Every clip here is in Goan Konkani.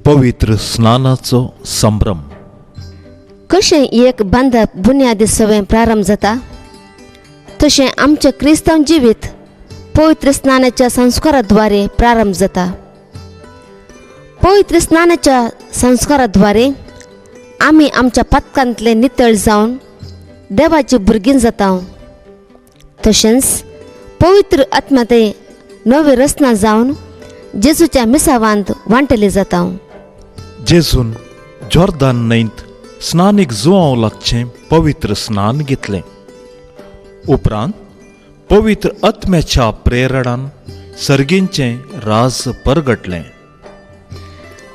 पवित्र स्नानाचो संभ्रम. कशें एक बांदप बुन्यादी सवय प्रारंभ जाता, तशें आमचें क्रिस्तांव जिवीत पवित्र स्नानाच्या संस्काराद्वारे प्रारंभ जाता. पवित्र स्नानाच्या संस्काराद्वारे आमी आमच्या पातकांतले नितळ जावन देवाची भुरगीं जाता. तशेंच पवित्र आत्म्याते नवी रचना जावन जेजूच्या मिसावांत वांटली जाता. जेजून जॉर्दान न्हंयत स्नानीक जुवांव लागचें पवित्र स्नान घेतलें. उपरांत पवित्र आत्म्याच्या प्रेरणान सर्गींचें राज परगटलें.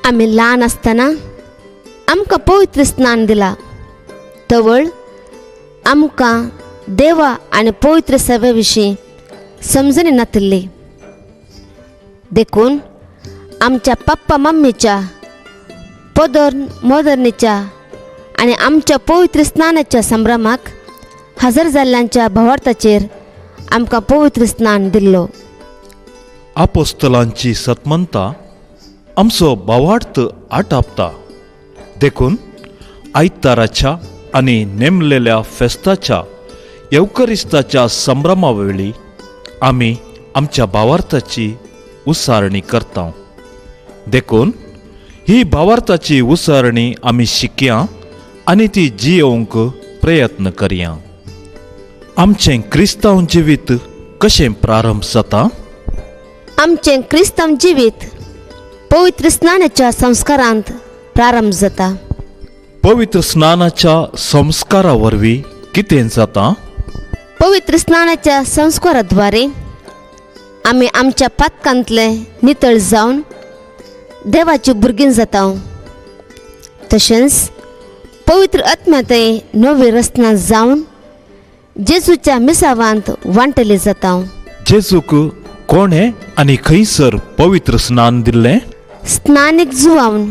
आमी ल्हान आसतना आमकां पवित्र स्नान दिलां. तवळ आमकां देवा आनी पवित्र सेवे विशीं समजणी नातिल्ली. देखून आमच्या पप्पा मम्मीच्या, पदर मदरणीच्या आनी आमच्या पवित्र स्नानाच्या संभ्रमाक हजर जाल्ल्यांच्या भावार्थाचेर आमकां पवित्र स्नान दिल्लो. आपोस्तलांची सतमंता आमचो भावार्थ आटापता. देखून आयताराच्या आनी नेमलेल्या फेस्ताच्या येवकरिस्ताच्या संभ्रमा वेळी आमी आमच्या भावार्थाची उसारणी करता. देखून ही भावार्थाची उसारणी आमी शिकया आनी ती जियोवंक प्रयत्न करया. आमचें क्रिस्तांव जिवीत कशें प्रारंभ जाता? आमचें क्रिस्तांव जिवीत पवित्र स्नानाच्या संस्कारांत प्रारंभ जाता. पवित्र स्नानाच्या संस्कारा वरवीं कितें जाता? पवित्र स्नानाच्या संस्काराद्वारे आमी आमच्या पातकांतले नितळ जावन देवाची भुरगीं जाता. तशेंच पवित्र आत्म्याते नवी रचना जावन जेजूच्या मिसावांत वांटली जाता. जेजूक कोणें आनी खंयसर पवित्र स्नान दिल्लें? स्नानीक जुवावन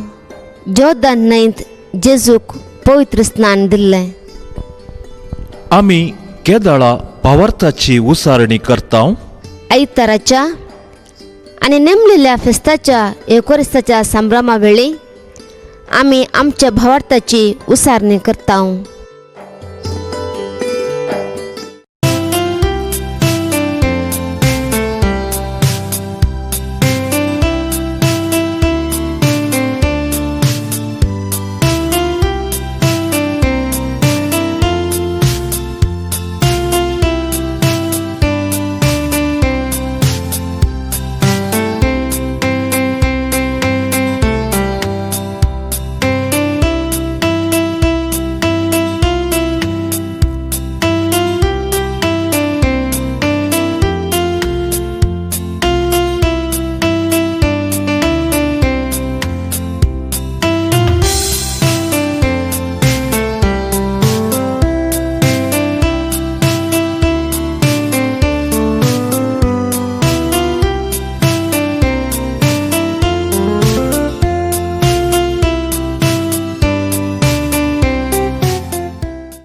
जोर्दान न्हंयत जेजूक पवित्र स्नान दिल्लें. आमी केदळा भावार्थाची उसारणी करता? आयताराच्या आनी नेमलेल्या फेस्ताच्या एकोरिस्ताच्या संभ्रमा वेळी आमी आमच्या भावार्थाची उसारणी करता.